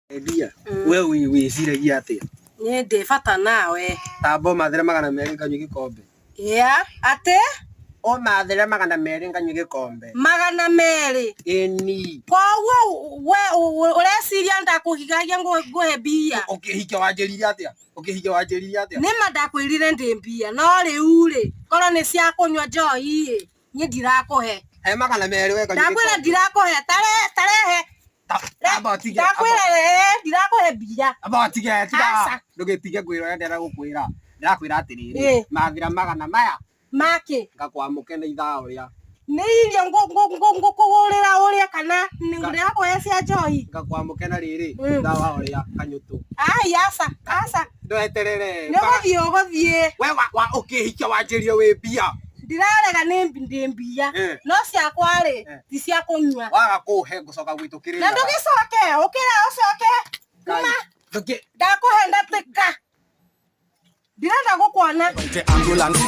Endia, we wĩciragia atĩa? Niĩ ndĩ bata nawe. Tamba ũmathĩre 200 nganyue gĩkombe. Ĩa, atĩ? Ũmathĩre 200 nganyue gĩkombe. 200? Ĩni. Koguo we ũreciria ndakũhigagia ngũhe mbia? Ũkĩhikia wanjĩrire atĩa? Ũkĩhikia wanjĩrire atĩa? Nĩma ndakwĩrire ndĩ mbia, no rĩu rĩ, korwo nĩ cia kũnyua njohi ĩ, niĩ ndirakũhe. He 200 we nganyue Ndakwĩra gĩkombe. ndirakũhe, tarehe. Amba ũtige. Ndakwĩra ndirakũhe mbia. Amba ũtige, tiga. Aca. Ndũgĩtige ngwĩra ũrĩa ndĩrenda gũkwĩra. Ndĩrakwĩra atĩrĩrĩ, Ĩ. mathĩra magana maya Makĩ? ngakwamũke na ithaa ũrĩa. Nĩ irio ngũkũgũrĩra ũrĩa kana ndĩrakũhe cia njohi? Ngakwamũke na rĩrĩ, ithaa wa ũrĩa kanyũtũ. Ai, aca, aca. Ndweterere. Nĩ ũgũthiĩ ũgũthiĩ. We wa ũkĩhikia wanjĩrire wĩ mbia. Ndirarega nĩ ndĩ mbia. No ciakwa rĩ, ti cia kũnyua. Waga kũhe ngũcoka gwitũ kĩrĩnyaga. Na ndũgĩcoke, ũkĩra ũcoke. Kuma. Ndakũhe ndatĩka. Ndirenda gũkuona. Ambulance.